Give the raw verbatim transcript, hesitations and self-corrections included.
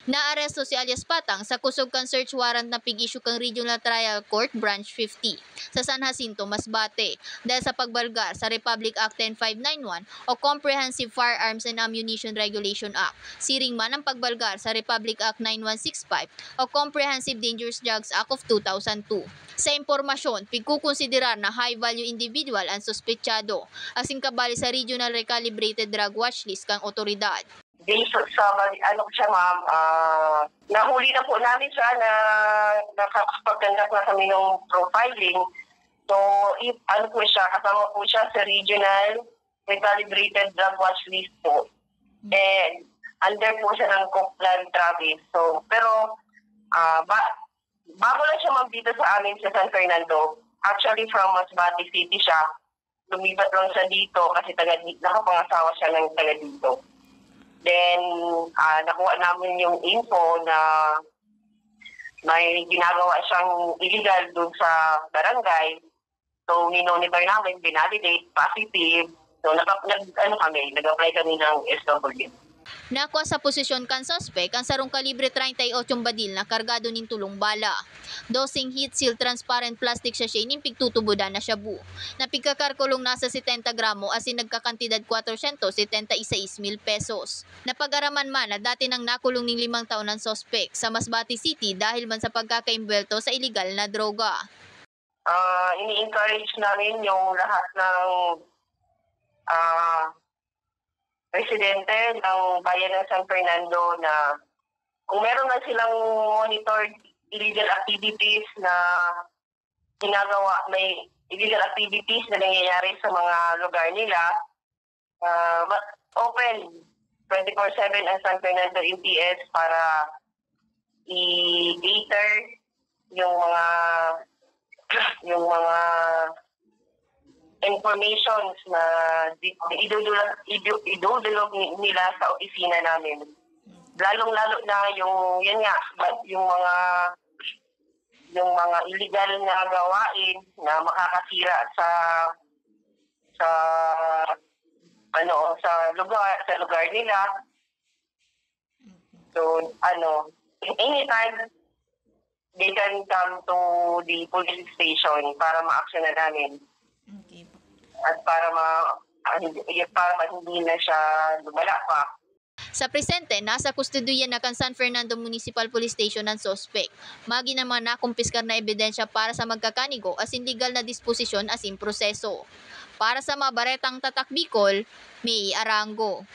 Naaresto si alias Patang sa kusog kan search warrant na pig-issue kan Regional Trial Court Branch fifty sa San Jacinto, Masbate, dahil sa pagbalgar sa Republic Act ten five nine one o Comprehensive Firearms and Ammunition Regulation Act, siring man ang pagbalgar sa Republic Act nine one six five o Comprehensive Dangerous Drugs Act of two thousand two. Sa impormasyon, pigkukonsiderar na high-value individual ang suspetsado, asin kabali sa Regional Recalibrated Drug Watch List kan otoridad. Based sa bali, ano ko siya, ma'am, ah, nahuli na po namin siya na nakapag-conduct na kami ng profiling. So, i-, ano po siya, kasama po siya sa regional recalibrated drug watch list po. And under po siya ng Copeland Travis. So, pero, ah, ba-, bago lang siya, ma'am, dito sa amin sa San Fernando. Actually, from Masbate City siya. Lumipat lang siya dito kasi taga di-, nakapangasawa siya ng taga dito. Then, ah, nakuha namin yung info na may ginagawa siyang illegal dun sa barangay. So, minonitor namin, binalidate, positive. So, naka-, nag-, ano kami, nag-apply kami ng S W. Nakua sa posesyon kan suspek ang sarong kalibre treinta y ocho badil na kargado nin tolong bala, doseng heat-sealed transparent plastic sachet nin pigtutubodan na shabu, na pigkakarkolong nasa setenta gramo asin nagkakantidad kwatrosyentos setenta y seis mil pesos. Napag-araman man na dati nang nakulong nin limang taon ang suspek sa Masbate City dahil man sa pagkakaimbwelto sa iligal na droga. Ah, ini-encourage namin yung lahat ng, ah, residente ng bayan ng San Fernando na kung meron man silang monitored illegal activities na ginagawa, may illegal activities na nangyayari sa mga lugar nila, ah, ma-, open twenty-four seven ang San Fernando M P S para i-cater yung mga, yung mga informations na di-, idudula-, idu-, idudulog ni-, nila sa opisina namin. Lalong-lalo na yung, yun nga, ba-, yung mga, yung mga illegal na gawain na makakasira sa, sa, ano, sa lugar, sa lugar nila. So, ano, anytime they can come to the police station para ma-action na namin. Okay po. At para ma-, ah, hindi, para ma-, hindi na siya lumala pa. Sa presente, nasa kustodiya na kan San Fernando Municipal Police Station ang suspek. Magin ang mga nakumpiskar na ebidensya para sa magkakanigo asin legal na disposisyon asin proseso. Para sa mga baretang Tatak Bicol, May Arango.